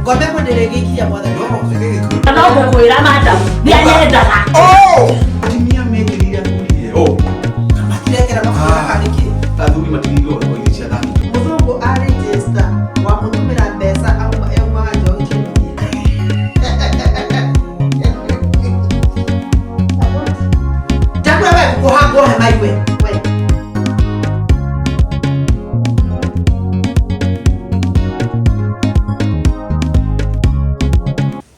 Ngombe ĩmwe ndĩrĩgĩikiria mwathani. No, reke gĩkũyũ. No ngũkwĩra madam, nĩanyendaga. Oh! Atumia mekĩrĩire athuri oh! Matirekera mabũrũri harĩ kĩ? Athuri matigĩirwo ũhoro irio cia thani. Mũthũngũ arĩ jester wamũtũmĩra mbeca auma aumaga njohi kĩnuthia. Ndakwĩra we ngũkũha nguohe maiwe. We.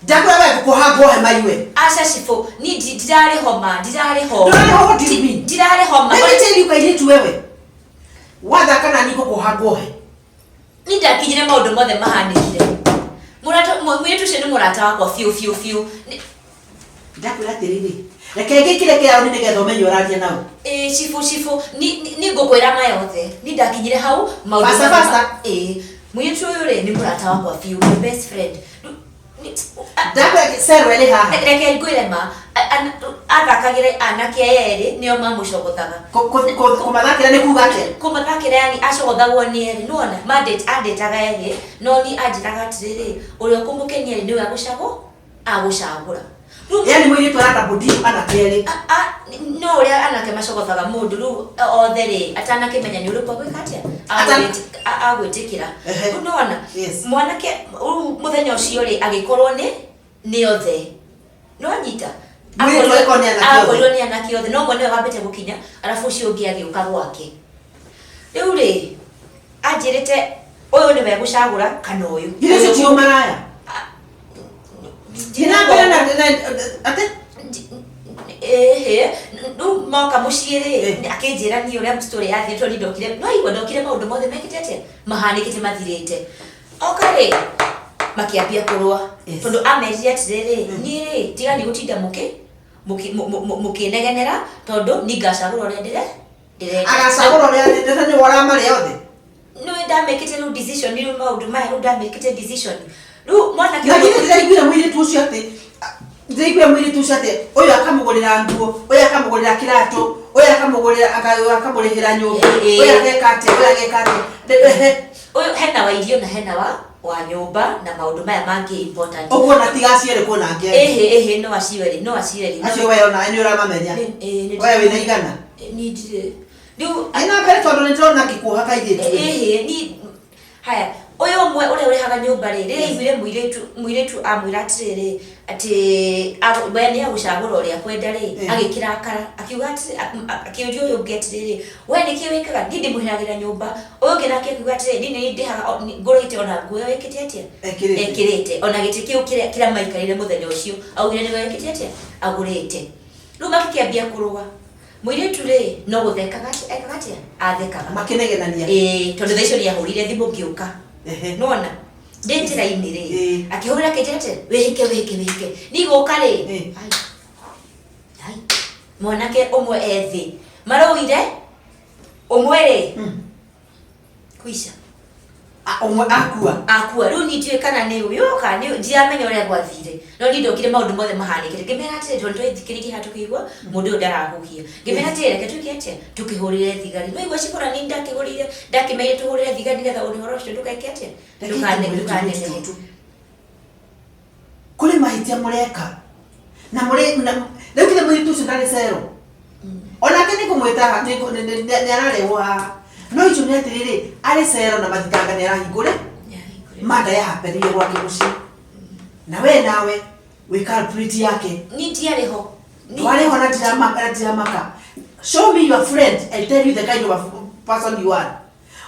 Ndakwĩra we ngũkũha nguohe maiwe. Aca cibũ, ni ndirarĩ homa, ndirarĩ ho. Ndũrarĩ ho, what do you mean? Ndirarĩ homa. Let me tell you kairĩtu wewe. Wathaka na niĩ ngũkũha nguohe. Ni ndakinyire maũndũ mothe mahanĩkire. Mũrata mũirĩtu ũcio nĩ mũrata wakwa biũ biũ biũ. Ndakwĩra atĩrĩrĩ, reke ngĩkire kĩraũni nĩgetha ũmenye ũraria nao. Ĩĩ cibũ cibũ, ni ngũkwĩra ma yothe. Ni ndakinyire hau maũndũ Faster, mothe faster. Ĩĩ. Mũirĩtu ũyũ rĩ nĩ mũrata wakwa biũ, my best friend. Ndakwĩra cero ĩrĩ haha. Reke ngwĩre ma, athakagĩra anake aya erĩ nĩo mamũcogothaga. Kũmathakĩra nĩ kuga atĩa? Kũmathakĩra yani acogothagwo nĩ erĩ, nĩwona? Andĩtaga erĩ, no niĩ anjĩraga atĩrĩrĩ, ũrĩa ũkũmũkenia rĩ nĩwe agũcagũra. Rĩu Yani mũirĩtu arenda bũndi anake erĩ. No ũrĩa anake macogothaga mũndũ rĩu othe rĩ, atanakĩmenya nĩ ũrĩkũ agwĩka atĩa? Agwĩtĩkĩra. Ehe. Rĩu nĩwona? Yes. Mwanake rĩu mũthenya ũcio rĩ, agĩkorwo nĩ othe. Nĩwanyita? Mũirĩtu agĩkorwo nĩ anake othe. Akorirwo nĩ anake othe, no ũmwe nĩwe wambĩte gũkinya, arabu ũcio ũngĩ agĩũka gwake. Rĩu rĩ, anjĩrĩte ũyũ nĩwe gũcagũra kana ũyũ. Githĩ ũcio ti ũmaraya? Thiĩ na mbere na atĩ? Ĩhĩ, rĩu moka mũciĩ rĩ, akĩnjĩra niĩ ũrĩa story yathiĩ tondũ niĩ ndokire, nĩwaigua ndokire maũndũ mothe mekĩte atĩa? Mahanĩkĩte mathirĩte. Oka rĩ, makĩambia kũrũa. Yes. Tondũ amerire atĩrĩrĩ, niĩ rĩ, tiga nĩ gũtinda mũkĩnegenera tondũ niĩ ngacagũra ũrĩa ndĩrenda. Agacagũra ũrĩa ndĩrenda nĩwe ũramarĩa othe? Nĩwe ndamĩkĩte rĩu decision, rĩu maũndũ maya rĩu ndamĩkĩte decision. Rĩu mwanake Na ũyũ- githĩ ndĩraiguire mũirĩtu ũcio atĩ, ndĩraiguire mũirĩtu ũcio atĩ, ũyũ akamũgũrĩra nguo, ũyũ akamũgũrĩra kĩratũ, ũyũ akamũgũrĩra, akamũrĩhĩra nyũmba, ũyũ ageka atĩa, ũyũ ageka atĩa. Ehe. Ũyũ hena wa irio na hena wa nyũmba na maũndũ maya mangĩ important. Ũguo na tiga acio erĩ kwĩna angĩ erĩ. Ĩhĩ, ĩhĩ, no acio erĩ, no acio erĩ. Acio we onawe nĩ ũramamenya. Nĩ, ĩĩ, nĩ We wĩna igana? Niĩ ndirĩ. Rĩu, Ĩ na mbere tondũ nĩ ndĩrona ngĩkuoha kairĩtu. Ĩhĩ, niĩ, haya, ũyũ ũmwe ũrĩa ũrĩhaga nyũmba rĩ, rĩrĩa aiguire mũirĩtu amwĩra atĩrĩrĩ, atĩ we nĩ agũcagũra ũrĩa akwenda rĩ, agĩkĩrakara, akiuga atĩrĩ, akĩũria ũyũ ũngĩ atĩrĩrĩ, we nĩkĩ wĩkaga, niĩ ndĩmũrĩhagĩra nyũmba. Ũyũ ũngĩ nake akiuga atĩrĩrĩ, niĩ nĩ ndĩhaga, ngũrĩte ona nguo ĩyo ĩkĩte atĩa? Ekĩrĩte. Ekĩrĩte. Ona gĩtĩ kĩu kĩrĩa maikarĩire mũthenya ũcio, augire nĩwe wĩkĩte atĩa? Agũrĩte. Rĩu magĩkĩambia kũrũa. Mũirĩtu rĩ, no gũthekaga atĩ, ekaga atĩa? Athekaga. Makĩnegenania. Ĩĩ, tondũ thaa icio nĩ ahũrire thimũ ngĩũka. Ehe. Nĩwona? Ndĩ njĩra-inĩ rĩ, Ĩĩ. akĩhũrĩra akĩnjĩra atĩ, wĩhĩke, wĩhĩke, wĩhĩke. Niĩ gũka rĩ, Ĩĩ. ai, ai, mwanake ũmwe e thĩ. Marũire, ũmwe rĩ, Kuica. Ũmwe akua. Akua. Rĩu niĩ ndiũĩ kana nĩ ũyũ kana nĩ ũyũ, ndiramenya ũrĩa gwathire. No niĩ ndokire maũndũ mothe mahanĩkĩte. Ngĩmera atĩrĩ, tondũ nĩtwathikĩrĩirie haha tũkĩigua mũndũ ũyũ ndarahuhia. Ngĩmera atĩrĩ, reke twĩke atĩa, tũkĩhũrĩre thigari. Nĩwaigua cibũ na niĩ ndakĩhũrĩire, ndakĩmerire tũhũrĩre thigari nĩgetha ũhoro ũcio ndũgeke atĩa, Reke ngwĩre ndũkanenehe. tũtũ. Kũrĩ mahĩtia mũreka. Na mũrĩ, na, rĩu githĩ mũirĩtu ũcio ndarĩ cero? Onake nĩ ngũmwĩta, nĩ ararehwo haha. No icio nĩ atĩrĩrĩ, arĩ cero na mathitanga nĩ arahingũre, manda ya hapenire gwake mũciĩ. Na we nawe, wĩ culprit yake. Niĩ ndiarĩ ho. Ndwarĩ ho na ndiramaka. Show me your friend, I'll tell you the kind of a person you are.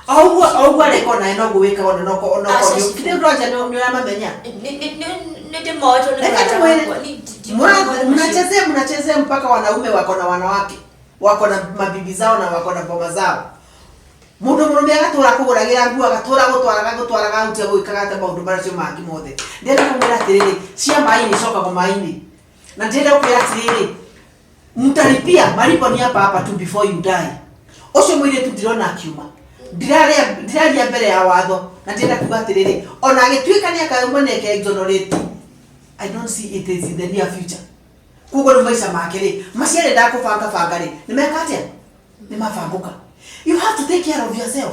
O ũguo, o ũguo areka onawe noguo wĩkaga ona noko, onoko Aca, nĩ, cibũ. githĩ ũndũ nĩ ũramamenya? Nĩ ndĩmoĩ tondũ nĩ Reke mũrata ndĩmwĩre, wakwa. Niĩ maũndũ macio. Mnachezea mpaka wanaume wako na wanawake, wako na mabibi zao na wako na boma zao. Mũndũ mũrũme agatũra kũgũragĩra nguo, agatũra gũtwaraga, gũtwaraga out, agwĩkaga atĩa maũndũ macio mangĩ mothe. Ndĩrenda kũmwĩra atĩrĩrĩ, cia maĩ-inĩ icokagwo maĩ-inĩ. Na ndĩrenda gũkwĩra atĩrĩrĩ, mtalipia malipo ni hapa hapa tu before you die. Ũcio mũirĩtu ndĩrona akiuma. Ndĩraria, ndĩraria mbere ya watho na ndĩrenda kuga atĩrĩrĩ, ona agĩtuĩka nĩ akauma na eke exonerate, I don't see it is in the near future. Koguo rĩu maica make rĩ, macio arendaga kũbanga banga rĩ, nĩ meka atĩa? Nĩ mabangũka. You have to take care of yourself.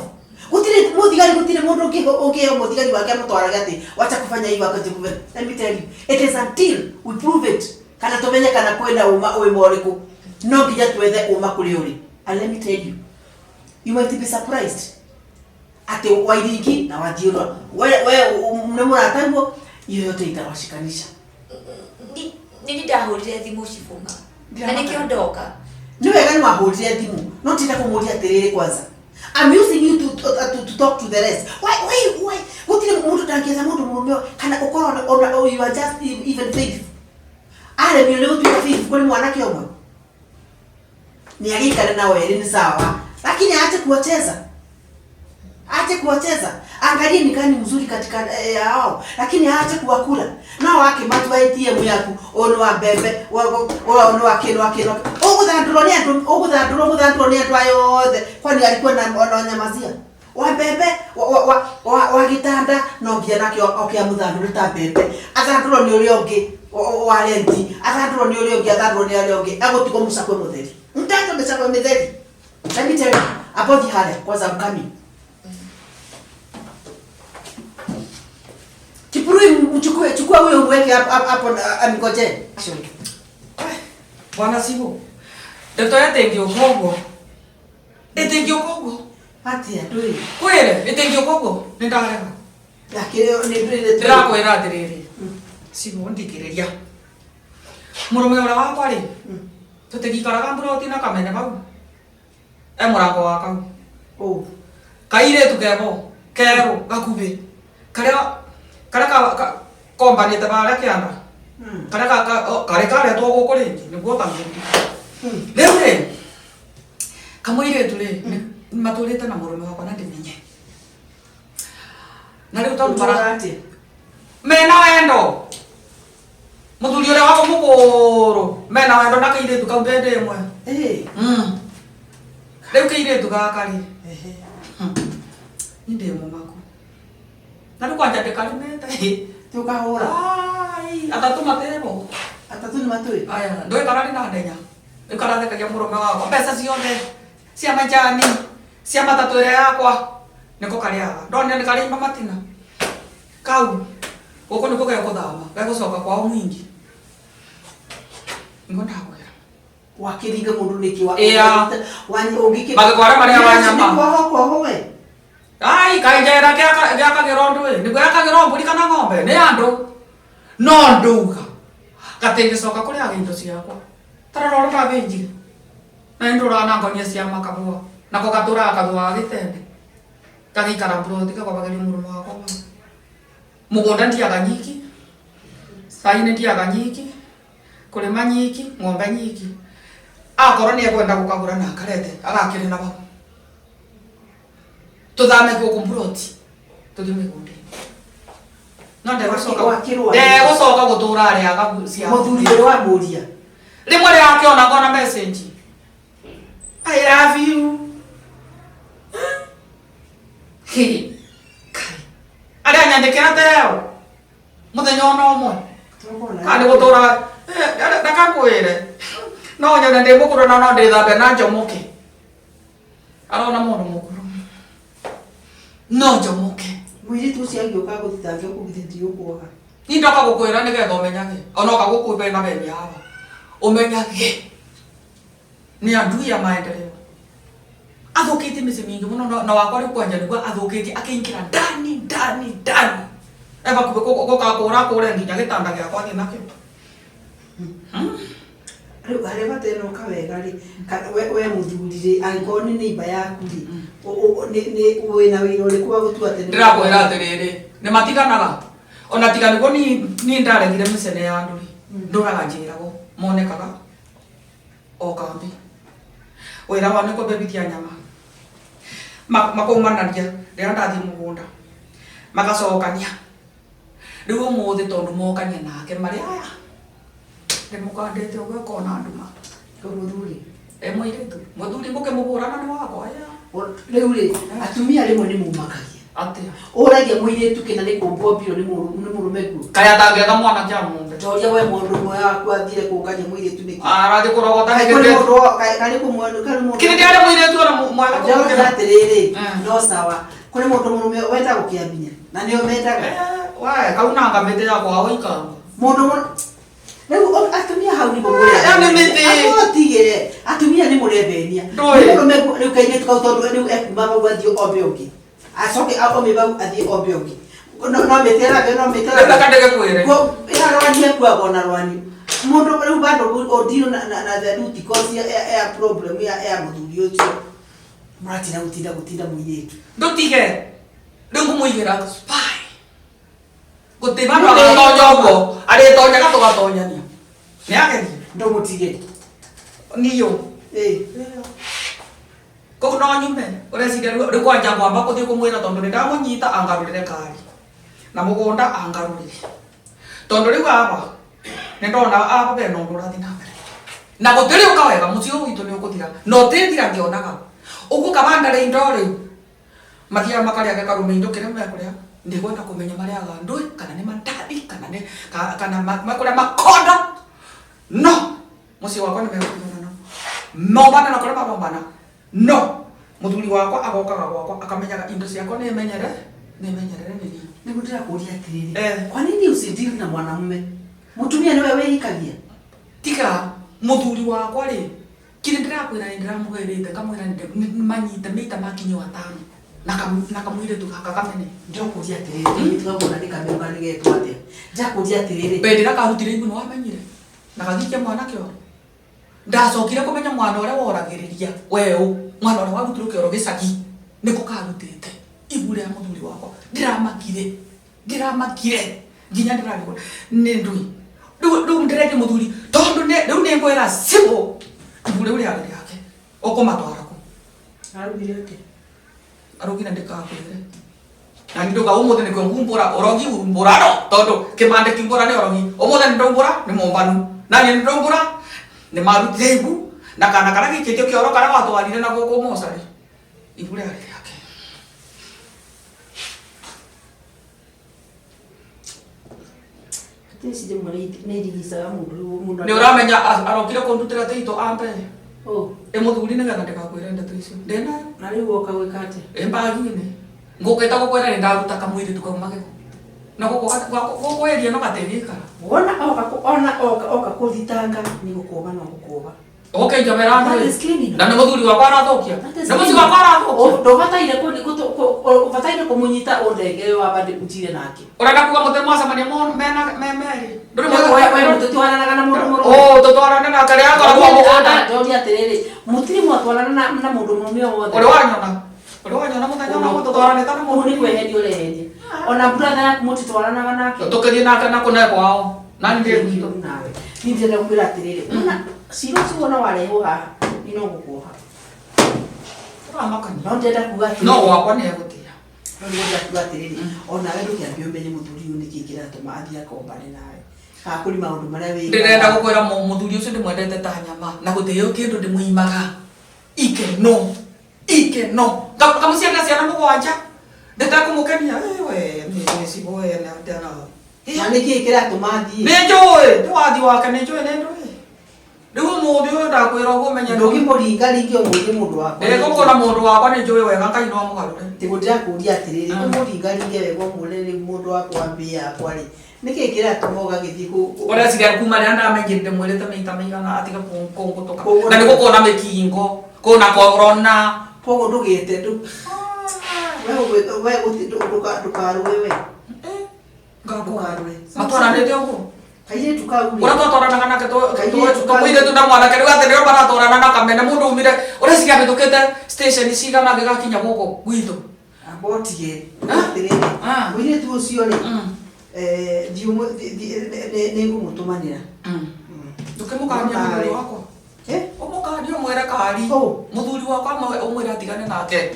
Gutire muthigari, gutire mundu ungiheo muthigari wake amutwarage ati wacha kufanya hivyo akajikuve. Let me tell you, it is until we prove it kana tumenye kana kwina uma wi moriku, no nginya twethe uma kuri uri. And let me tell you, you might be surprised ati Wairingi na Wathiũrũa we nĩ mũrataguo, hiyo yote itawashikanisha. Nini ndahũrire thimũ cibũma na nĩkĩo ndoka. Nĩ wega nĩ wahũrire thimũ, no tinda kũmũria atĩrĩrĩ, kwanza I'm using you to talk to the rest. Why? Gũtirĩ mũndũ ndangĩetha mũndũ mũrũme kana ũkorwo ona you are just even faithful. Aremire nĩ gũtuĩka faithful kũrĩ mwanake ũmwe. Ni agĩikare nao erĩ nĩ sawa, lakini aache kuwacheza. Aache kuwacheza. Angalie ni gani mzuri katika hao, lakini aache kuwakula. No wake matua ATM yaku, ũyũ nĩ wa mbembe, ũyũ nĩ wa kĩno wa kĩno. Ũgũthandũrwo nĩ andũ, ũgũthandũrwo mũthandũrwo nĩ andũ aya othe. Kwani alikuwa na wananyamazia. Wa mbembe, wa gĩtanda no nginya nake oke amũthandũre ta mbembe. Athandũrwo nĩ ũrĩa ũngĩ wa renti, athandũrwo nĩ ũrĩa ũngĩ, athandũrwo nĩ ũrĩa ũngĩ. Agũtigwo mũcakwe mũtheri. Mtatũ mĩcakwe mĩtheri. Let me tell you, about the kwanza I'm coming. Kipurui mchukue, chukua huyo mweke hapo amgoje. Bwana Sibu. Ndeto ĩtĩngĩũka ũguo. Ĩtĩngĩũka ũguo. Atia ndũĩ. Kwĩre ĩtĩngĩũka ũguo nĩ ndarega. Lakini nĩ ndũĩ. Ndĩrakwĩra atĩrĩrĩ. Sibu ndikĩrĩria. Mũrũme ũrĩa wakwa rĩ. Tũtigikaraga mburoti na kamene kau. E mũrango wa kau. Oh. Kairĩtu kebo kerũ gakuhĩ. Karĩa karĩa kombanĩte barĩa kĩanda. Karĩa karĩ karetwo gũkũ rĩngĩ nĩguo ũtangĩrire. Rĩu rĩ kamũirĩtu rĩ matũrĩte na mũrũme wakwa na ndĩmenye. Na rĩu tondũ mara mena wendo. Mũthuri ũrĩa wakwa mũkũrũ mena wendo na kairĩtu kau ndende ĩmwe. Rĩu kairĩtu gaka rĩ niĩ ndĩ mũmaku. Na rĩu kwanja ndĩkarĩmĩte. Tũkahũra. Ai, atatũ matebo. Atatũ nĩ matũĩ. Aya, ndũĩ kararĩ na ndenya. Rĩu karathekagia mũrũme wakwa mbeca ciothe cia majani cia matatũ ĩrĩa yakwa nĩko karĩaga. Ndonire nĩ karĩimba matina. Kau gũkũ nĩkuo gegũthama, gegũcoka kwao mwingi. Nĩguo ndakwĩra. Wakĩringa mũndũ nĩkĩ wa Ĩa. ũngĩkĩ Magĩkwara marĩa wa nyama. Kwaho kwaho we. Ai, kainjera gĩakagĩrwo ndũĩ nĩguo yakagĩrwo mbũri kana ng'ombe nĩ andũ no ndauga gatingĩcoka kũrĩaga indo ciakwa tarora ũrĩa ndathĩnjire na nĩ ndũraga na ngonia cia makabũa nako gatũraga kathũaga gĩtende gagĩikara mburoti gakomageria mũrũme wakwa mau. Mũgũnda ndiaga nyiki, cai nĩ ndiaga nyiki, kũrĩma nyiki, ng'ombe nyiki, akorwo nĩ ekwenda gũkagũra na akarete agakĩrĩ na bau tuthame gũkũ mburoti tũthiĩ mĩgũnda-inĩ no ndegũcoka gũtũra arĩaga cia Mũthuri ũrĩa wamũria. Rĩmwe rĩakĩona ngona message I love you. Hi. Kai. Arĩa nyandĩkĩra teo mũthenya ona ũmwe kana nĩ gũtũra ndakakwĩre no nyone ndĩ mũkũrũ na no ndĩthambe na njomoke arona mũndũ mũkũrũ no njomoke. Mũirĩtu ũcio agĩũka gũthitanga kũgithĩ ndigũkuoha. Niĩ ndoka gũkwĩra nĩgetha ũmenyage ona oka gũkũ na beni haha ũmenyage nĩ andui ya maendeleo athũkĩtie mĩciĩ mĩingĩ mũno na wakwa rĩu kwanja nĩguo athũkĩtie akĩingĩra ndani ndani ndani ebakuhĩ gũkakũra kũre nginya gĩtanda gĩakwa athiĩ nakĩo. Rĩu harĩa batenoka wega rĩ, we mũthuri rĩ, angĩkorwo nĩ neighbor yaku rĩ, wĩna wĩra ũrĩkũ wa gũtua atĩ nĩ Ndĩrakwĩra atĩrĩrĩ nĩ matiganaga ona tiga nĩguo niĩ ndaregire mĩcene ya andũ rĩ ndũraga njĩragwo monekaga o kambi wĩra wao nĩ kũmbĩbithia nyama makaumanaria rĩrĩa ndathiĩ mũgũnda magacokania rĩu ũmũthĩ tondũ mokania nake marĩ aya ndĩmũkandĩte ũguo akona nduma. Mũthuri e mũirĩtu mũthuri ngũkĩmũhũrana nĩ wakwa aya. Rĩu rĩ atumia rĩmwe nĩ mumakagia Atia ũragia mũirĩtu kĩna nĩ kũmbwo mbirũ nĩ mũrũme guo kaya atangĩetha mwana kĩa mũmbe njoria we mũndũ ũmwe waku athire kũngania mũirĩtu nĩkĩ arathiĩ kũrogota Kaĩ kũrĩ mũndũ karĩ kũmwe karĩ mũndũ kĩrĩ ndĩarĩ mũirĩtu ona mwega Njoria kũmũkĩra atĩrĩrĩ no sawa Kũrĩ mũndũ mũrũme wenda gũkĩambinya na nĩo mendaga. We kaunanga mĩtĩ ya kwao ikamba. Mũndũ mũrũ rĩu atumia hau nĩmo Ĩyo nĩ mĩtĩ. Akotigĩre atumia nĩ mũrembenia. Ndũĩ. Mũrũme rĩu kairĩtu kau tondũ rĩu ekuma bau athiĩ ombe ũngĩ. Acoke ome bau athiĩ ombe ũngĩ. No no mĩtĩ ĩrambia no mĩtĩ Rĩu reke ndĩgĩkwĩre. Ya rwani ekuagwo na rwani. Mũndũ rĩu bado ũndirũ na na na the root cause ya ya problem ya ya mũthuri ũcio. Mũratinda gũtinda gũtinda mũirĩtu. Ndũtige. Rĩu ngũmũigĩra spy. Gũtirĩ handũ agatonya ũguo. Arĩtonyaga tũgatonyania. Nĩ agerie. Ndũmũtige. Niũ. Ĩĩ. Koguo no nyume ũreciria rĩu kwanja ngwamba kũthiĩ kũmwĩra tondũ nĩ ndamũnyita angarũrĩre kari na mũgũnda angarũrĩre tondũ rĩu aba nĩ ndona aba bena ũndũ ũrathiĩ na mbere na gũtirĩ ũka wega mũciĩ ũyũ witũ nĩ ũkũthira na ũtĩthira ngĩonaga ũguo kabandare indo rĩu mathiaga makarĩa karume indo kĩrĩa mekũrĩa ndikwenda kũmenya marĩaga ndũĩ kana nĩ mandathi kana nĩ kana mekũrĩa makondo no mũciĩ wakwa nĩ megũtigana no mombana na kũrĩa marombana no mũthuri wakwa agokaga gwakwa akamenyaga indo ciakwa nĩ menyere nĩ menyerere nĩ niĩ. Nĩguo ndĩrakũria atĩrĩrĩ. Eh. Kwa nini usidili na mwanamume? Mũtumia nĩwe wĩhikagia. Tiga mũthuri wakwa rĩ kĩrĩa ndĩrakwĩra nĩ ndĩramũgĩrĩte ngamwĩra nĩ manyite mĩita makinyo atano na kamũirĩtu gaka kamene. Ndĩrakũria atĩrĩrĩ, tũgakuona nĩ kameu kana nĩ getwo atĩa. Ndĩrakũria atĩrĩrĩ. Mbere ndĩra karutire ibu nĩ wamenyire na gagikia mwana kĩoro ndacokire kũmenya mwana ũrĩa woragĩrĩria weũ mwana ũrĩa warutirwo kĩoro gĩcagi nĩko karutĩte ibu rĩa mũthuri wakwa ndĩramakire ndĩramakire nginya ndĩrarigwo nĩ ndui rĩu rĩu ndĩreria mũthuri tondũ rĩu nĩ ngwĩra cibũ ibu rĩu rĩarĩ rĩake ũkũmatwara kũ Arugire atĩa? Arugire ndĩkakwĩre na nĩ ndauga ũmũthĩ nĩkuo ngumbũra ũrogi umbũra no tondũ kĩmande kiumbũra nĩ ũrogi ũmũthĩ nĩ ndaumbũra nĩ mũmbanu na niĩ nĩ ndaumbũra nĩ marutire ibu na kana karĩa gĩikĩtio kĩoro karĩa watwarire na gũkũ mocarĩ ibu rĩarĩ rĩake. Ici rĩmwe nĩ irigicaga mũndũ rĩu mũndũ. Nĩ ũramenya arokire kũndutĩra tĩitũ ambe Oh, ĩ mũthuri nĩgetha ndĩgakwĩre ndeto icio ndĩnayo na rĩu woka gwĩka atĩa? ĩ mbagi-inĩ ngũkĩte gũkwĩra nĩ ndaruta kamũirĩtu kau magego na gũkũ ĩria no gatĩgĩikara. Wona oka ona oka oka kũthitanga nĩ gũkũba no gũkũba. Ũkĩnjomera That ndũĩ is criminal. na nĩ mũthuri wakwa arathũkia That is nĩ mũciĩ criminal. wakwa arathũkia. Ndũbataire ũbataire kũmũnyita ũndenge wamba ũtire nake. Ũrenda kuga mũtĩ mwacemania mena me merĩ ndũrĩ We mũtitwaranaga na mũndũ mũrũme. Oh tũtwarane nake rĩrĩa akoragwo mũgũnda. Ndoria atĩrĩrĩ, mũtirĩ mwatwarana na mũndũ mũrũme o wothe. Ũrĩ wanyona ũrĩ wanyona mũthenya ona tũtwaranĩte na Ũguo mũndũ nĩ kweheria ũreheria. Ona brother yaku mũtitwaranaga nake. tũkĩthiĩ nake na kũne kwao nani ndĩ gwitũ. Nawe. Niĩ ndĩrenda gũkwĩra atĩrĩrĩ, wona cira ũcio wona warehwo haha, niĩ no ngũkuoha. Ũramakania. No ndĩrenda kuga atĩrĩrĩ. No gwakwa nĩ egũtĩa. No ndĩrenda kuga atĩrĩrĩ, onawe ndũkĩambe ũmenye mũthuri ũyũ nĩkĩ kĩratũma athiĩ akombane nawe. Kana kũrĩ maũndũ marĩa wĩkaga. Ndĩrenda gũkwĩra mũthuri ũcio ndĩmwendete ta nyama na gũtirĩ kĩndũ ndĩmũimaga ikeno ikeno kamũciarĩra ciana mũgwanja ndĩtekũmũkenia we nĩcigo we Na nĩkĩ kĩratũma athiĩ? nĩ njũĩ nĩ wathi wake nĩ njũĩ nĩ ndũĩ rĩu ũmũthĩ ũyũ ndakwĩra ũguo ũmenye Ndũngĩmũringaringe ũmũrie mũndũ wakwa. ndĩgũkũra mũndũ wakwa nĩ njũĩ wega Ngai no amũgarũre. Tiguo ndĩrakũria atĩrĩrĩ, ũmũringaringe wega ũmwĩre rĩu mũndũ wakwa mbĩ yakwa rĩ, nĩkĩ kĩratũma ũgagĩthiĩ Ũreciria kuma rĩrĩa ndamenyire ndĩmwĩrĩte maita maigana atige kũngũtũka Kũngũtũka. na nĩ gũkũna mĩkingo kũna korona koguo ndũgĩte we ndũkarũe we ndũkarũe matwaranĩte ũguo kairĩtu kau rĩ ũrĩa twatwaranaga nake Kairĩtu kau- tũmũirĩtu na mwanake rĩu atĩ nĩo maratwarana na kamene mũndũ umire ũreciria ahĩtũkĩte station cigana agĩgakinya gũkũ gwitũ. Amba ũtige atĩrĩrĩ Ah. mũirĩtu ũcio rĩ thiĩ nĩ ngũmũtũmanĩra. Ndũkĩmũkania mũthuri wakwa Eh? ũmũkanie ũmwĩre kari Oh. mũthuri wakwa ũmwĩre atigane nake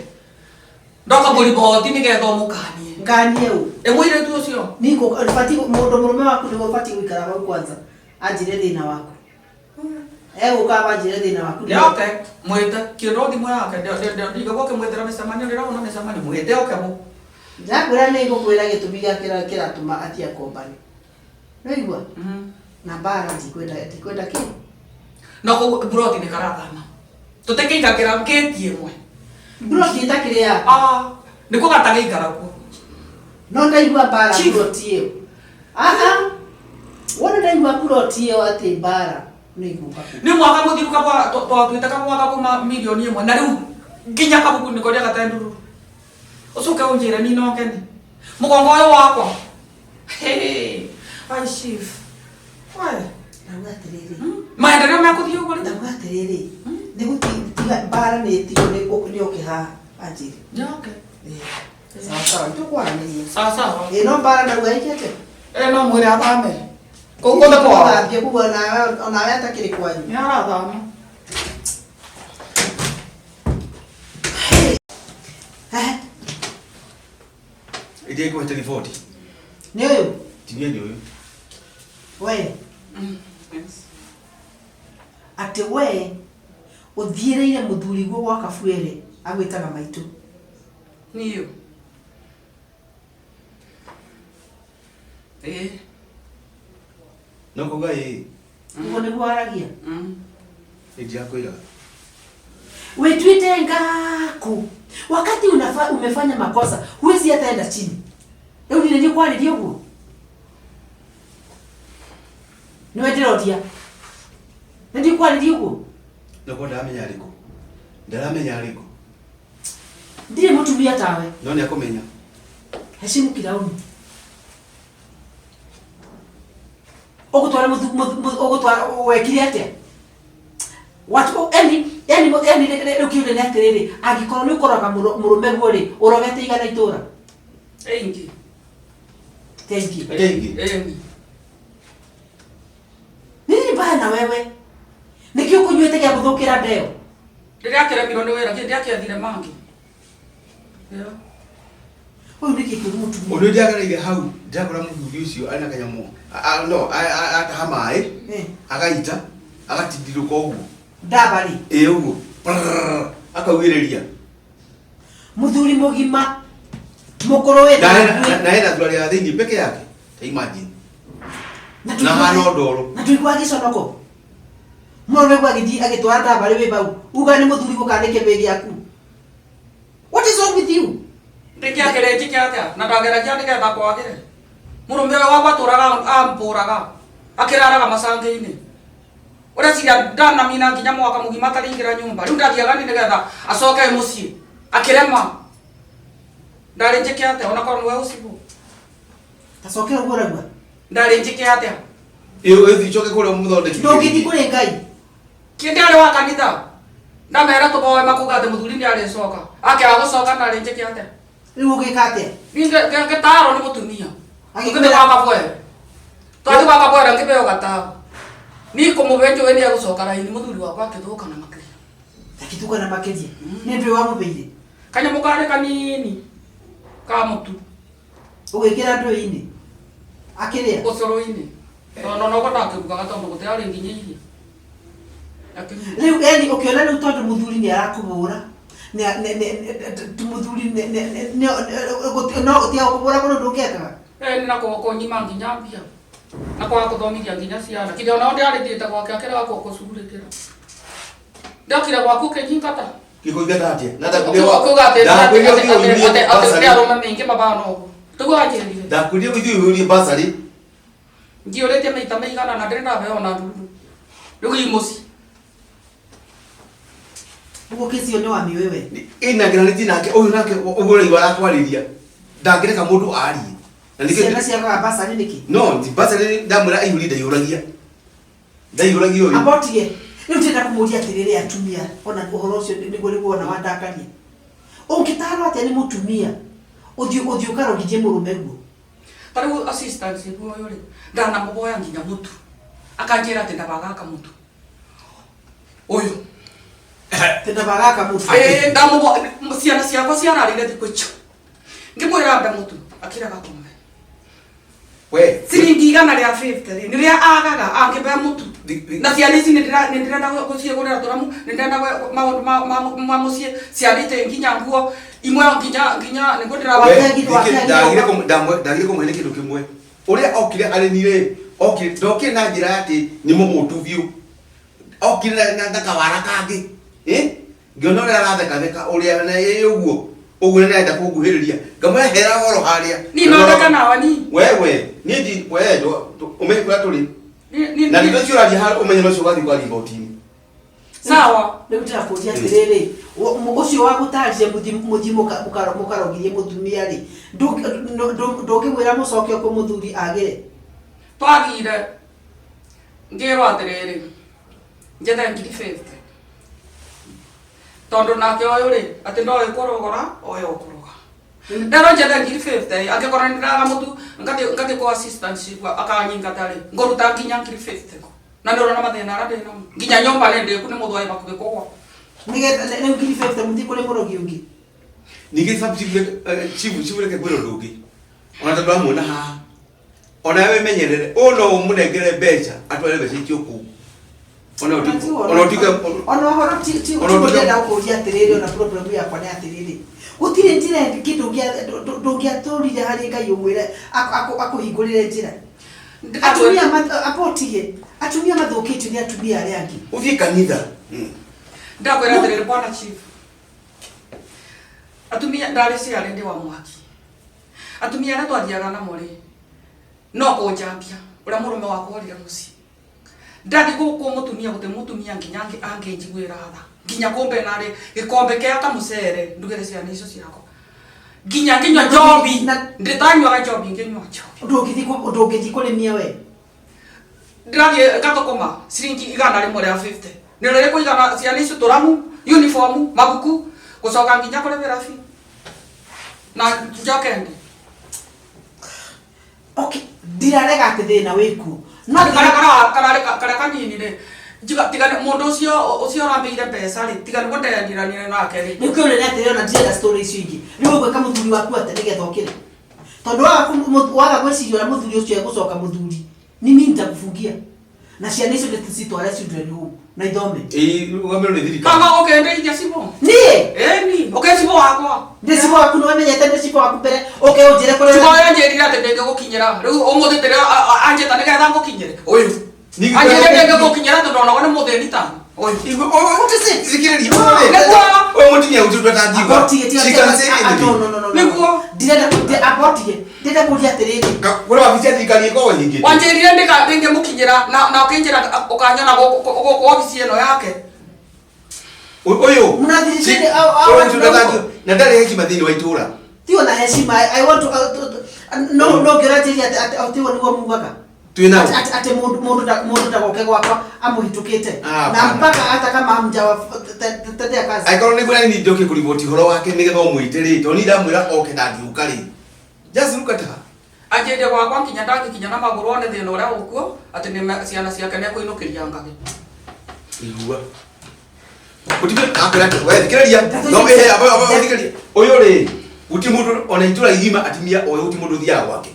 ndoka mũriboti nĩgetha ũmũkanie Nganie ũ ĩ mũirĩtu ũcio niko bati mũndũ mũrũme waku nĩguo ũbatiĩ gũikara hau kwanza anjĩre thĩna waku egũka anjĩre thĩna waku nĩoke mwĩte kĩndũ thimũ yake ndigagwo ũkĩmwĩtĩra mĩcemanio ndĩraona mĩcemanio mwĩte oke mũ Ndĩrakwĩra nĩ ngũkwĩra gĩtũmi gĩa kĩrĩa kĩratũma athiĩ akombane. Nĩwaigua? Na mbara ndikwenda ndikwenda kĩ? No kũu mburoti nĩ karathama tũtĩkĩingakĩra ngĩti ĩmwe. Mburoti ĩtakĩrĩ yaku. Ah, Nĩkuo gatagĩikara kuo. No ndaigua mbara Chief. ploti ĩyo. Aha. Wona ndaigua ploti ĩyo atĩ mbara nĩ igũka kũu. Nĩ mwaka mũthiru kabwa twatuĩte kabwa gakuma milioni ĩmwe na rĩu nginya kabuku nĩko rĩa gatenduru. Ũcoke ũnjĩre ni no ngene. Mũgongo ũyũ wakwa. Hey, ai chief. We. Ndauga atĩrĩrĩ. Maendeleo mekũthiĩ ũguo rĩu. Ndauga atĩrĩrĩ. Nĩ gũtiga mbara nĩ ĩtigwo nĩ ũke haha anjĩre. Nyoke. Sawa sawa nĩtũkwaranĩria. Sawa sawa. Ĩ no mbara ndauga ĩke atĩa? Eh no mwĩre athame. Kũu kũndũ kwao. Gũthambia kũu onawe onawe atakĩrĩ kwanyu. Nĩ arathama. Eh, Iria ikuhete riboti. Nĩ ũyũ? Timia nĩ ũyũ. We. Yes. Atĩ we ũthiĩrĩire mũthuriguo gwa kabuere agwĩtaga maitũ. Niyo. Eh. No kuga ĩ Ũguo nĩguo aragia. Ndiakwĩraga. Wĩtuĩte ngaku. Wakati unafa, umefanya makosa huwezi hata enda chini. Rĩu niĩ nĩ kwarĩria ũguo. Nĩwe ndĩroria. Nĩ ndikwarĩria ũguo. No ko ndaramenya arĩkũ. Ndaramenya arĩkũ. Ndirĩ mũtumia tawe. No nĩ akũmenya. Heshimu kirauni. Ũgũtwara ũgũtwara wekire atĩa? Watu yani yani yani rĩu kĩũria nĩ atĩrĩrĩ angĩkorwo nĩ ũkoraga mũrũme guo rĩ ũrogete igana itũra Ĩingĩ. thank you Rĩngĩ. Ĩni. nini mbaya na wewe nĩkĩ ũkũnyuĩte gĩa gũthũkĩra ndeo Rĩrĩa akĩremirwo nĩ wĩra, ndiakĩethire mangĩ. Yeah. ũyũ nĩkĩ kĩũru mũtumia Ũndũ ndiagereire hau ndakora mũthuri ũcio arĩ na kanyamũ no ataha maĩ Eh, agaita agatindirũka ũguo ndaba rĩ ĩ ũguo Prrrr, akaugĩrĩria mũthuri mũgima mũkũrũ wĩna na mbuĩ. hena thurari ya thĩinĩ peke yake ta imagine Na na hana ndoro na tũiguaga gĩconoko mũrũme guo agĩthiĩ agĩtwara ndabarĩ wĩ bau uga nĩ mũthuri gũka nĩ kĩbĩ gĩaku what is wrong with you Ndĩkĩakĩrĩ njĩke atĩa na ndageragia nĩgetha kwagĩre. Mũrũme ũyũ wakwa atũraga ampũraga akĩraraga macangĩ-inĩ. Ũreciria ndanamina nginya mwaka mũgima atarĩingĩra nyũmba. Rĩu ndathiaga ni nĩgetha acoke mũciĩ akĩrema. Ndarĩ njĩke atĩa ona korwo nĩwe ũcibũ. tacokera ũguo ũraigua Ndarĩ njĩke atĩa. ĩyo ĩthiĩ icoke kũrĩa mũthondeki ndũngĩthiĩ kũrĩ ngai Kĩndĩ arĩ wa kanitha. Ndamera tũboe makuga atĩ mũthuri nĩarĩcoka. Akĩaga gũcoka ndarĩ njĩke atĩa. rĩu ũgĩka atĩa Niĩ ngĩtaarwo nĩ mũtumia. Agĩkwĩra- Tũkĩthiĩ gwa kabwere. Twathiĩ gwa kabwere ngĩbeo gatao. Niĩ kũmũbe njũĩ nĩegũcoka raini mũthuri wakwa akĩthũkana makĩria. akĩtukana makĩria nĩ ndũĩ wamũbeire Kanyamũ karĩ kanini ka mũtu ũgĩkĩra ndũĩ-inĩ akĩrĩa ũcũrũ-inĩ. Tondũ noguo ndakĩrugaga tondũ gũtiarĩ nginya irio. Akĩnyua. rĩu yani ũkĩona rĩu tondũ mũthuri nĩ arakũhũra mũthuri no tiga gũkũhũra kũrĩ ũndũ ũngĩekaga Ĩni na kũnyima nginya mbia. Na kwaga kũthomithia nginya ciana. Kĩrĩa onao ndĩarĩthiĩte gwake akĩrega gũcugurĩkĩra. Ndokire gwaku ũkĩnyingata. Gĩkũingata atĩa na Ũkiuga atĩ ndakwĩrire atĩ ũthiĩ ũirie atĩ nĩ bursary. arũme maingĩ mabana ũguo. Tiguo wanjĩrire. Ndakwĩrire ũthiĩ ũiyũrie bursary. Ngiũrĩtie maita maigana na ndĩrĩ ndaheo ona ndururu. Rĩu i mũciĩ. ũguo kĩci ĩyo nĩ wamĩũĩ we Ĩnangeranĩtie nake ũyũ nake ũguo ũraigua arakwarĩria ndangĩreka mũndũ arie na nĩkĩo ciana ciagaga basarĩ nĩkĩ no ti bursary ndamwĩra aihũrie ndaihũragia ndaihũragia ũyũ amba ũtige rĩu ndĩrenda kũmũria atĩrĩrĩ atumia ona ũhoro ũcio nĩguo nĩguo ona wandakaria ũngĩtarwo atĩa nĩ mũtumia ũthiĩ ũthiĩ ũkarogithie mũrũme guo Ta rĩu assistant guo ũyũ rĩ ndanamũboya nginya mũtu. Akanjĩra atĩ ndabagaka mũtu. Ũyũ. tendabagaka mũtu Ĩĩ ndamũbo ciana ciakwa ciararire thikũ icio. Ngĩmwĩra mbe mũtu akĩrega kũmbe. we Ciringi igana rĩa 50 rĩ nĩrĩa agaga angĩmbe mũtu. Na ciana ici nĩ ndĩrenda gũciĩgũrĩra tũramu nĩ ndĩrenda maũndũ ma mũciĩ ciana itĩ nginya nguo imwe nginya nginya nĩguo ndĩra We, Wakĩagi- ndagire ndagire kũmũhe nĩ kĩndũ kĩmwe ũrĩa okire arĩ ni rĩ okire ndokire na njĩra ya atĩ nĩ mũhũtu biũ okire na kawara kangĩ ĩ ngĩona ũrĩa arathekatheka ũrĩa na ĩ ũguo Ũguo nĩ arenda kũnguhĩrĩria. Ngamwĩra hera oro harĩa. Ni nondeka nawe ni. Wewe, niĩ ndi we ũmenye kũrĩa tũrĩ. Ni Na nĩkĩo ũraria haha ũmenye no ũcio ũgathiĩ kwaria igoti-inĩ. Sawa. Rĩu ndĩrakũria atĩrĩrĩ, ũcio wa gũtarire mũthiĩ mũkarogirie mũtumia rĩ, ndũngĩmwĩra mũcoke kwĩ mũthuri agĩre? Twagire ngĩrwo atĩrĩrĩ, njethe ngiri 50. Tondũ nake ũyũ rĩ, atĩ ndoĩ kũrogora, ũyũ ũkũroga. Ndero njethe ngiri 50, angĩkorwo nĩ ndĩraga mũtu, ngathiĩ kwa assistant chief akanyingata rĩ, ngũruta nginya ngiri 50 kũ. Na nĩ ũrona mathĩna arĩa ndĩ namo. Nginya nyũmba nĩ ndĩku nĩ mũthwaĩ bakubĩ kũgwa. Nĩgetha rĩu ngiri 50 mũthiĩ kũrĩ mũrogi ũngĩ. Ningĩ sub chief chief chief reke kwĩra ũndũ ũngĩ. Ona tondũ amuona haha. Ona we menyerere, ũyũ no ũmũnengere mbeca, atware mbeca icio kũu. Ona ũtuĩke ona ũtuĩke ona ũhoro ti ti Ona ũtuĩke- ndĩrenda gũkũria atĩrĩrĩ, ona problem yakwa nĩ atĩrĩrĩ, gũtirĩ njĩra ĩngĩ kĩndũ ndũngĩatũrire harĩ Ngai ũmwĩre akũhingũrĩre njĩra. Atumia abotige, atumia mathũkĩtio nĩ atumia arĩa angĩ. Ũthiĩ kanitha. Ndakwĩra atĩrĩrĩ bwana chief. Atumia ndarĩ ciarĩ ndĩ wa mwaki. Atumia arĩa twathiaga namo rĩ, no kũnjambia ũrĩa mũrũme wakwa orire mũciĩ. Ndathi gũkũ mũtumia gũtirĩ mũtumia nginya angĩnjiguĩra tha. Nginya kũmbe narĩ gĩkombe kĩa kamũcere ndugĩre ciana icio ciakwa. Nginya nginyua njobi, ndĩtanyuaga njobi ngĩnyua njobi. Ndũngĩthiĩ kũrĩmia we. Ndĩrathiĩ ngathũkũma ciringi igana rĩmwe rĩa 50. Nĩ rĩrĩkũ igana ciana icio tũramu, uniform, mabuku, gũcoka nginya kũrĩhĩra fee. Na njoke ndĩ. Okay, ndirarega atĩ thĩna wĩkuo. No karĩa kanini rĩ, njiga tiga mũndũ ũcio ũcio ũrambeire mbeca rĩ, tiga nĩguo ndendiranire nake rĩ. Nĩ kĩũria nĩ atĩrĩ, ona ndirenda story icio ingĩ. Rĩu ũgwĩka mũthuri waku atĩa nĩgetha ũkĩre? Tondũ waga gwĩciria ũrĩa mũthuri ũcio egũcoka mũthuri, ni mimi nitakufungia. Na ciana icio ndĩcitware children home na ithome. Ĩĩ, rũgamĩrĩrwo nĩ thirikari. Kanga ũkĩndeithia cibũ. Niĩ? Ĩni, ũkĩ cibũ wakwa. Ndĩ cibũ waku, nĩwamenyete ndĩ cibũ waku mbere, ũke ũnjĩre kũrĩa Cibũ ũyũ anjĩrire atĩ ndĩngĩgũkinyĩra. Rĩu ũmũthĩ ndĩrĩ anjĩta nĩgetha ngũkinyĩre. Ũyũ. Ningĩ Anjĩrire ndĩngĩgũkinyĩra tondũ onago nĩ mũthĩni ta. Ũyũ. Igwe, thikĩrĩria, Nĩguo. ũyũ mũtumia ũcio ndatangiuga. Abotige, tiga She can say ah, anything. no, no, no, no, no. Nĩguo. Ndirenda abotige. Ndĩrenda kũria atĩrĩrĩ. Kũrĩ wabici ya thirikari ĩkoragwo ĩhingĩtwo. Wanjĩrire ndĩngĩmũkinyĩra na ũkĩnjĩra ũkanyona gũkũ wabici ĩno yake. Ũyũ. Mnathiricire Si- au ũyũ ũcio ndatangiuga. Na ndarĩ heshima thĩinĩ wa itũũra. Ti ona heshima. I want to, no, no ngĩranjĩria atĩ tiguo nĩguo mugaga. Twĩ nao. Atĩ mũndũ ndagoke gwakwa amũhĩtũkĩte. Ah, Na hapana. mpaka hata kama hamjawatendea kazi. Angĩkorwo nĩ kwĩra niĩ njoke kũriboti ũhoro wake nĩgetha ũmwĩte rĩ, tondũ niĩ ndamwĩra oke ndangĩũka rĩ. Just look at her. Anjĩrire gwakwa nginya ndangĩkinya na magũrũ one thĩna ũrĩa ũkuo, atĩ nĩ ciana ciake nĩekũinũkĩria ngagĩ. Igua. Gũtirĩ akwĩra atĩ, we thikĩrĩria. No, aba, thikĩrĩria. Ũyũ rĩ, gũtirĩ mũndũ ona itũũra igima atumia oĩ gũtirĩ mũndũ ũthiaga gwake.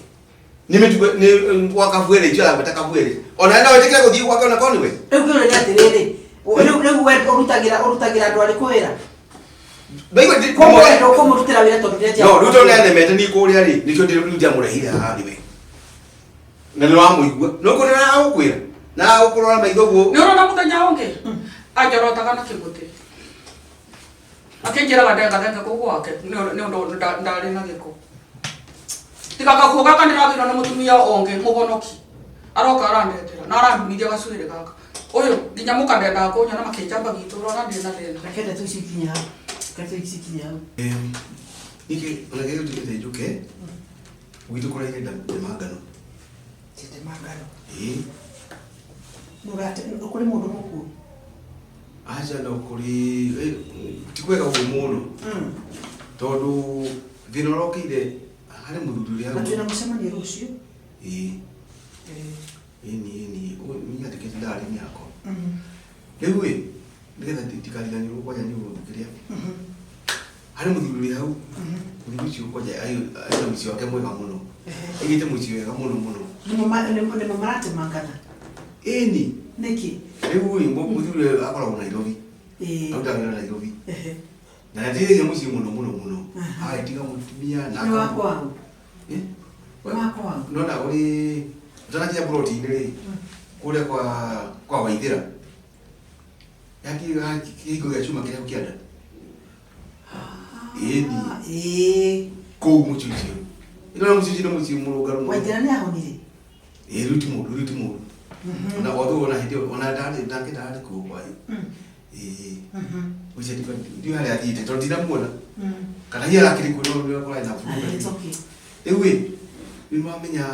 Nĩ mĩtugo, nĩ gwa Kabwere, itũũra gwĩta Kabwere. Ona no wĩtĩkĩre gũthiĩ gwake ona korwo nĩwe. Rĩu kĩũria nĩ atĩrĩrĩ, rĩu we ũrutagĩra andũ arĩkũ wĩra? Ndaigua ndĩ- Koguo we ndũkũmũrutĩra wĩra tondũ nĩenja. No, rĩu tondũ nĩanemete niĩ kũrĩa rĩ, nĩkĩo rĩu ndĩramũrehire haha nĩwe. Na nĩwamũigua. No kũrĩa aragũkwĩra. Na agũkũrora maitho ũguo. Nĩ ũrona mũthenya ũngĩ? Anjorotaga na kĩmũtĩ. Akĩnjĩraga ndengathenge kũu gwake, nĩ ũndũ ndarĩ na gĩko. Tiga gakuo gaka ndĩragĩrwo nĩ mũtumia ũngĩ mũhonoki. Aroka arandetera na arandumithia gacuĩrĩ gaka. Ũyũ nginya mũka ndendaga kũnyona makĩnjamba gitũ ũrona ndĩ na thĩna. Reke ndeto ici ikinye hau. Reke ndeto ici ikinye hau. Ningĩ ona kĩrĩa gĩtũmĩte njũke, gwitũ kũraire ndema ngano. Ndema ngano. Ĩĩ. Kũrĩ mũndũ mũkuũ? Aca no kũrĩ, ti kwega ũguo mũno. Tondũ thĩna ũrĩa ũkĩire harĩ mũthuri ũrĩa Na twĩna mũcemanio rũciũ? Ĩĩ. Ĩni, ĩni, niĩ nyandĩkĩte ndari-inĩ yakwa. Rĩu ĩ, nĩgetha ndikariganĩrwo kwanja nĩ ũndũ kĩrĩa. Harĩ mũthuri ũrĩ hau. Mũthuri ũcio kwanja aina mũciĩ wake mwega mũno. Aigĩte mũciĩ wega mũno mũno. Nĩmo maratemangana? Ĩni. Nĩkĩ? Rĩu ĩ, mũthuri ũyũ akoragwo Nairobi. Arutaga wĩra Nairobi. Na nĩateithagia mũciĩ mũno mũno mũno. Agatiga mũtumia na Nĩ wakwa hau? Ĩ? Nĩ wakwa hau? Nona ũrĩ ũtanakinya ploti-inĩ rĩ, kũrĩa kwa Waithĩra. Yakinya kĩhingo gĩa cuma kĩrĩa kĩanda. Ĩni. Ĩĩ. Kũu mũciĩ ũcio ĩno na mũciĩ ũcio nĩ mũciĩ mũrũngaru mũno. Waithera nĩ ahonire. Ĩĩ rĩu ti mũru, rĩu ti mũru. Ona although ona hĩndĩ ĩyo ona ndarĩ nake ndarĩ kuo kwa ĩĩ ũcio ndiũ harĩa athiĩte tondũ ndinamuona kana hihi arakĩrĩ kuo no nĩ kũrarĩ na Ah, it's problem. okay. Rĩu ĩ nĩ wamenya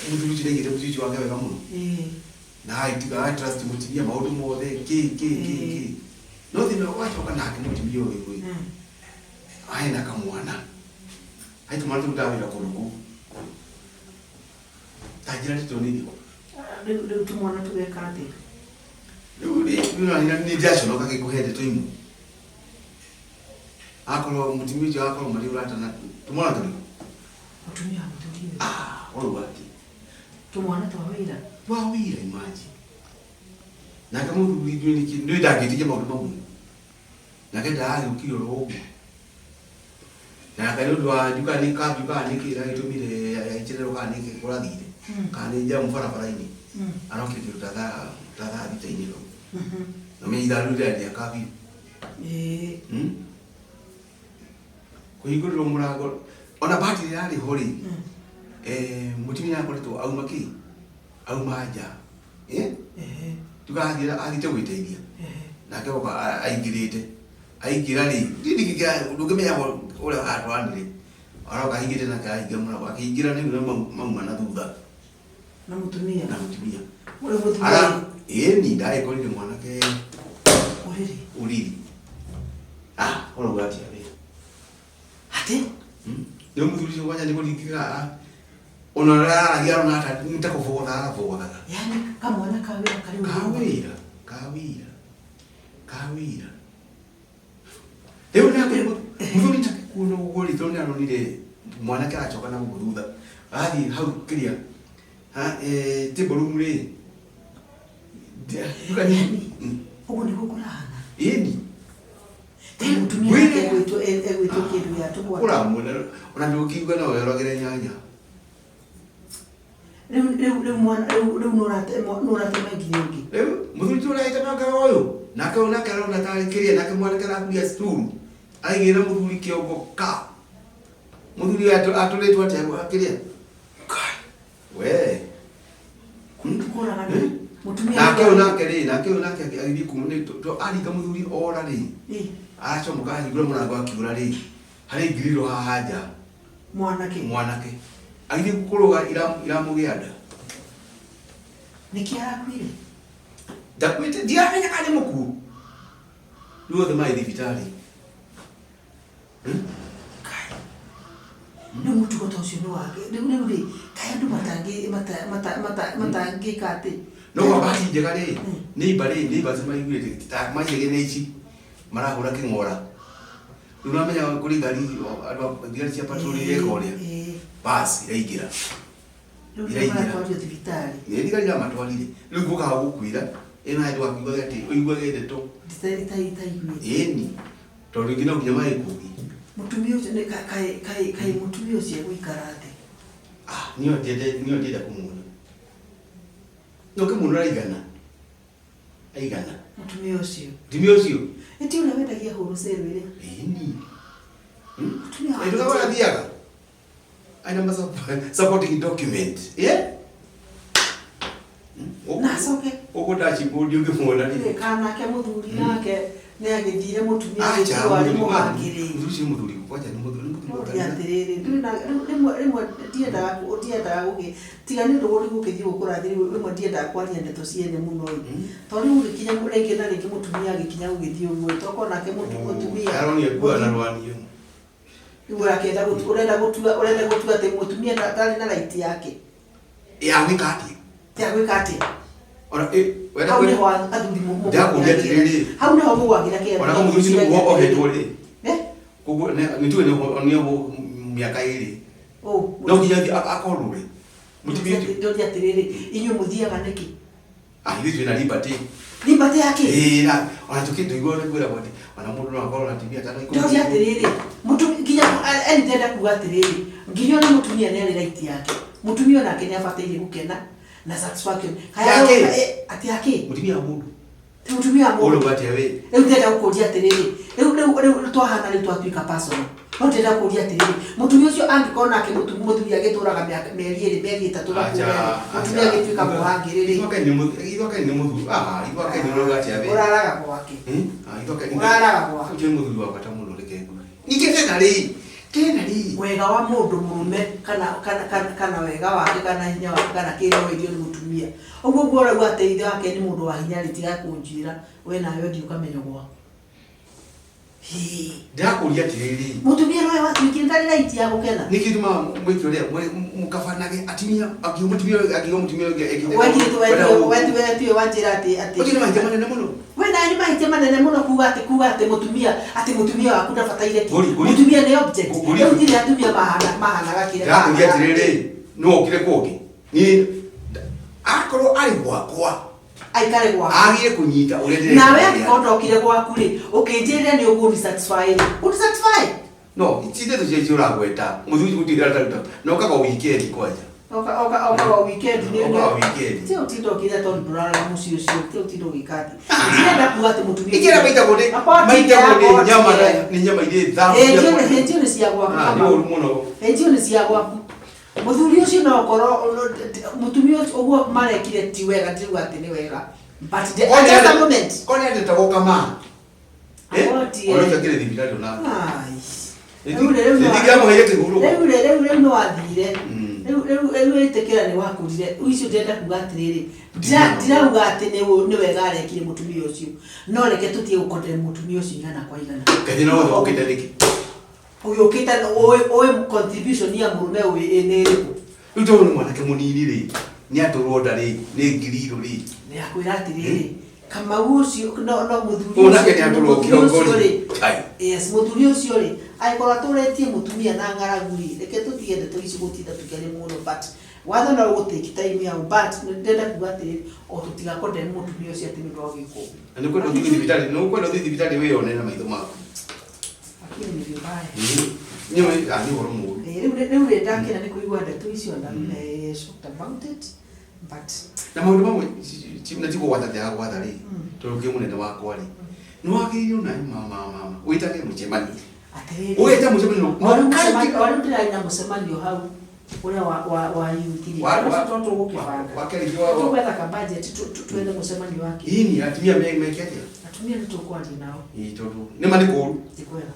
mũthuri ũcio nĩaigĩte mũciĩ ũcio wake wega mũno Ĩĩ. na agĩtiga a trust mũtumia maũndũ mothe kĩ kĩ kĩ kĩ no thĩna wacoka nake mũtumia ũyũ ĩ aena kamwana ai tũmwana tũrutaga wĩra kũndũ kũu ta njĩra ndeto nĩ irĩkũ? Rĩu tũmwana tũgeka atĩa? Rĩu rĩ nĩ ndĩraconoka ngĩkũhe ndeto imwe akorwo mũtumia ũcio akorwo marĩ ũrata na tũmwana tũrĩkũ? Mũtumia wa mũthuri ũyũ. Ah, ũrauga atĩ Tũmwana twa wĩra. Wa wĩra, imagine. Nake mũthuri nĩ ndangĩtigia maũndũ mamwe nake ndagĩũkire oro ũguo nake nĩ ũndũ wa njuka nĩ kanjuka nĩ kĩ gĩtũmire aicererwo kana nĩ kĩ kũrathire kana nĩ njamu barabara-inĩ arokire kĩndũ ta thaa thita-inĩ hau na menya ithaa rĩu rĩarĩ rĩa kabiũ. Ĩĩ. Kũhingũrĩrwo mũrango ona bahati ĩrĩa yarĩ ho rĩ, mũtumia akoretwo auma kĩ auma nja. Eh? Ehe. Tuga athiĩte gwĩteithia Ehe. nake oka aingĩrĩte aingĩra rĩ ndingĩkĩra ndũngĩmenya ũrĩa atwaranire aroka ahingĩte nake ahinga mũrango akĩingĩra nĩ mauma na thutha. Na mũtumia. Na mũtumia. Ũrĩa mũtumia. Ara ĩni ndagĩkorire mwanake Ũrĩrĩ. Ũrĩrĩ. Ah, ũrauga atĩa we? Atĩ? Nĩ mũthuri ũcio kwanja nĩ kũringĩka ona ũrĩa araragia arona ta nĩ ta kũbogotha arabogothaga. Yaani kamwana ka wĩra karĩ Ka ũrĩrĩ. wĩra, ka wĩra, ka wĩra. Rĩu nake mũthuri nake kuona ũguo rĩ tondũ nĩ aronire mwanake aracoka na gũkũ thutha athiĩ hau kĩrĩa ha table room rĩ Yaani ũguo nĩguo kũrahana. Ĩni. Kaĩ mũtumia Wĩra. nake egwĩtwo kĩndũ gĩa tũmwana. Ũramwona ona ndũngiuga no werogere nyanya. Rĩu mwana rĩu nũratema nginya ũngĩ. Rĩu mũthuri ti ũrahĩtanaga ũyũ nake ũyũ nake arona tarĩ kĩrĩa nake mwanake arakuria stool aigĩrĩra mũthuri kĩongo ka mũthuri ũyũ atũrĩtwo atĩa kĩrĩa we Kũragana. Mũtumia nake ũyũ nake rĩ nake ũyũ nake agĩthiĩ kuma nĩ aringa mũthuri ora rĩ Ĩ, aracomoka ahingũra mũrango akiura rĩ harĩ ngiriro haha nja. Mwanake. Mwanake agĩthiĩ kũrũga iramũgĩa nda. Nĩkĩ arakuire? Ndakuĩte ndiramenya kana nĩ mũkuũ rĩu othe marĩ thibitarĩ. Kai. Rĩu mũtugo ta ũcio nĩ wake. Rĩu rĩ, kaĩ andũ matangĩ matangĩka atĩ. No kwa bahati njega rĩ neighbor rĩ neighbors maiguĩte ta maicege nĩ ici marahũra kĩng'ora rĩu namenya kũrĩ ngari andũ a thigari cia patrol ireka ũrĩa Ĩĩ. basi iraingĩra. Rĩu nĩ Iraingĩra. maratwario thibitarĩ. Nĩ thigari iramatwarire rĩu ngũkaga gũkwĩra ĩna hĩndĩ wakiugaga atĩ ũiguage ndeto. Nditaiguĩte. Ĩni tondũ rĩngĩ no nginya magĩkũgie. Mũtumia ũcio nĩ kaĩ mũtumia ũcio egũikara atĩ. Ah, niyo ndienda kũmuona no kĩmuona aigana aigana. Mũtumia ũcio. Mũtumia ũcio. Ĩti ũrĩa wendagia wholesale ĩrĩa. Ĩni. Mũtumia wa Ndio kama athiaga aina ma supporting document yeah. Na acoke. Ũguo dashboard ũngĩmuona rĩ Rĩ kana nake mũthuri nake nĩ agĩthire mũtumia acha agĩtua arĩ mũhangĩrĩ. mũthuri ũcio mũthuri kwanja nĩ mũthuri nĩ mũthuri Ndoria wa kanitha. atĩrĩrĩ, ndũrĩ na rĩmwe ndiendaga gũgĩ tiga nĩ ũndũ ũrĩ gũgĩthiĩ gũkũrathi rĩu rĩmwe ndiendaga kwaria ndeto ciene mũno ĩ. Tondũ rĩu ũgĩkinya rĩngĩ na rĩngĩ mũtumia agĩkinya gũgĩthiĩ ũguo ĩ, tokorwo nake mũtumia aronire nguo na rwanio. Rĩu ũrakĩenda ũrenda gũtua ũrenda gũtua atĩ mũtumia ndarĩ na right yake. Ya gwĩka atĩa? Ya gwĩka atĩa? Ona wenda Hau nĩho athuri Ndakũria atĩrĩrĩ. Hau nĩho mũgwagĩra kĩrĩa. Ona kama mũthuri ũcio nĩguo ohetwo rĩ. Eh? Koguo nĩ tuge nĩ ohwo mĩaka ĩrĩ. Ũ. No nginya athiĩ akorwo rĩ. Mũtumia ũcio. Ndoria atĩrĩrĩ, inyuĩ mũthiaga nĩkĩ? Ah, ithuĩ twĩna liberty. Liberty ya kĩ? Ĩĩ na ona tũkĩndũigua nĩ kwĩragwo atĩ ona mũndũ no akorwo na atumia atano ikũmi. Ndoria atĩrĩrĩ, mũtumia nginya eni ndĩrenda kuga atĩrĩrĩ, nginya ona mũtumia nĩ arĩ right yake. Mũtumia onake nĩ abataire gũkena na satisfaction. Ya kĩ? Atĩ ya kĩ? Mũtumia wa mũndũ. Ti mũtumia wa mũndũ. Ũrauga atĩa we? Rĩu ndĩrenda gũkũria atĩrĩrĩ, rĩu rĩu rĩu twahana rĩu twatuĩka personal. No ndĩrenda gũkũria atĩrĩrĩ, mũtumia ũcio angĩkorwo nake mũthuri agĩtũraga mĩaka mĩeri ĩrĩ mĩeri ĩtatũ na Acha, kuga mũtumia acha. agĩtuĩka mũhangĩrĩ rĩ. Ithuĩ nĩ mũthuri. Ah, ithuĩ nĩ ũrauga atĩa we? Ũraraga gwake. Hmm? Ah, ithuĩ nĩ Ũraraga gwake. Ũcio nĩ mũthuri wa bata mũno reke ngue. Ningĩ tena rĩ, tena rĩ. Wega wa mũndũ mũrũme kana kana kana kana wega wake kana hinya wake kana kĩrĩa wendio nĩ mũtumia. Ũguo ũguo ũrauga atĩ ithe wake nĩ mũndũ wa hinya rĩ, tiga kũnjĩra we nawe ũthiĩ ũkamenye gwaku. Hĩ. Ndĩrakũria atĩrĩrĩ. Mũtumia nowe watuĩkire ndarĩ right ya gũkena. Nĩkĩ gĩtũmaga mwĩke ũrĩa mũkabanage atumia akiuga mũtumia ũyũ akiuga mũtumia ũyũ ekĩte Wekire wetiwe wanjĩra atĩ atĩ Ũcio nĩ mahĩtia manene mũno. we nawe nĩ mahĩtia manene mũno kuga atĩ kuga atĩ mũtumia waku ndabataire kĩ. Ngũri, ngũri. Mũtumia nĩ object. Ngũri. Rĩu ndirĩ atumia mahana mahanaga kĩrĩa Ndĩrakũria mahanaga. atĩrĩrĩ, no okire kũngĩ. Niĩ akorwo arĩ gwakwa Aikare gwaku. agire kũnyita ũrĩa ndĩreka. Nawe angĩkorwo ndokire gwaku rĩ, ũkĩnjĩrĩra nĩ ũkũni satisfy rĩ, ũni satisfy. No, ti ndeto cia icio ũragweta. Mũthuri ũcio gũtirĩ araruta. Na ũkaga weekend kwanja. Oka oka oka wa weekend nĩ Ũkaga weekend. Ti ũtinda ũkĩrĩa tondũ ndũraraga mũciĩ ũcio, ti ũtinda ũgĩka atĩ. Ndirenda kuga atĩ mũtumia. Ikĩra maitagwo nĩ Akwa maitagwo nĩ atinda nyama akotie. nĩ nyama irĩ thabu. Hĩnjio nĩ cia gwaku. Ah, nĩ ũru mũno. Hĩnjio nĩ cia gwaku. Mũthuri ũcio no ũkorwo mũtumia ũcio ũguo marekire ti wega, ndiriuga atĩ nĩ wega. But the, at just a moment. Koni andetagwo kama. Eh? Agotie. Ona ũcio akĩrĩ thibitarĩ onake. Ai. Rĩu rĩu no- Nĩndingĩamũheire kĩhurũko. Rĩu rĩu rĩu no wathire. Mm. Rĩu rĩu rĩu ĩtĩkĩra nĩ wakũrire. Icio ndĩrenda kuga atĩrĩrĩ. Ndirauga atĩ nĩ nĩ wega arekire mũtumia ũcio. No reke tũtige gũkondera mũtumia ũcio igana kwa igana. Kathĩna wothe ũkĩte nĩkĩ? Ũgĩũkĩte ũĩ ũĩ contribution ya mũrũme ũĩ nĩ ĩrĩkũ. Rĩu tondũ nĩ mwanake mũnini rĩ, nĩ atũrwo nda rĩ, nĩ ngiri irũ rĩ. Nĩ akwĩra atĩrĩrĩ. Kamau ũcio no no mũthuri Ũyũ nake nĩ atũrwo mũthuri kĩongo ũcio rĩ. rĩ. Kai. Yes, mũthuri ũcio rĩ, angĩkorwo atũrĩtie mũtumia na ng'aragu rĩ, reke tũtige ndeto ici gũtinda tũkĩaria mũno but watho no ũgũtake time yao but ndĩrenda kuga atĩrĩrĩ, o tũtigakondemn mũtumia ũcio atĩ nĩ ũndũ wa gwĩkwo ũguo. Na nĩ ũkwenda ũthiĩ thibitarĩ, nĩ ũkwenda ũthiĩ thibitarĩ wĩyonere na maitho maku. Lakini nĩ vibaya. Nĩ ah, nĩ ũhoro mũũru. Eh, rĩu rĩu rĩ ndakena nĩ kũigua ndeto icio and I'm shocked about it but Na maũndũ mamwe na ti kũgwata ndĩragwatha rĩ, tondũ kĩ mũnene wakwa rĩ, nĩ wagĩrĩirwo nawe mama mama wĩtage mũcemanio. atĩrĩrĩ Ũgeta mũcemanio o rĩu o rĩu ndĩrarĩ na mũcemanio hau ũrĩa wa wa wa youth rĩ. Ũcio to tũgũkĩbanga. Wakerithio wa Tũgwetha ka budget twethe mũcemanio wake. Ini atumia meke atĩa? Atumia nĩ tũkwaria nao. Ĩĩ tondũ nĩ ma nĩ kũũru. Ti kwega.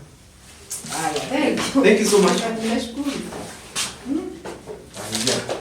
Haya, thank you. Thank you so much. Nimeshukuru. Haya.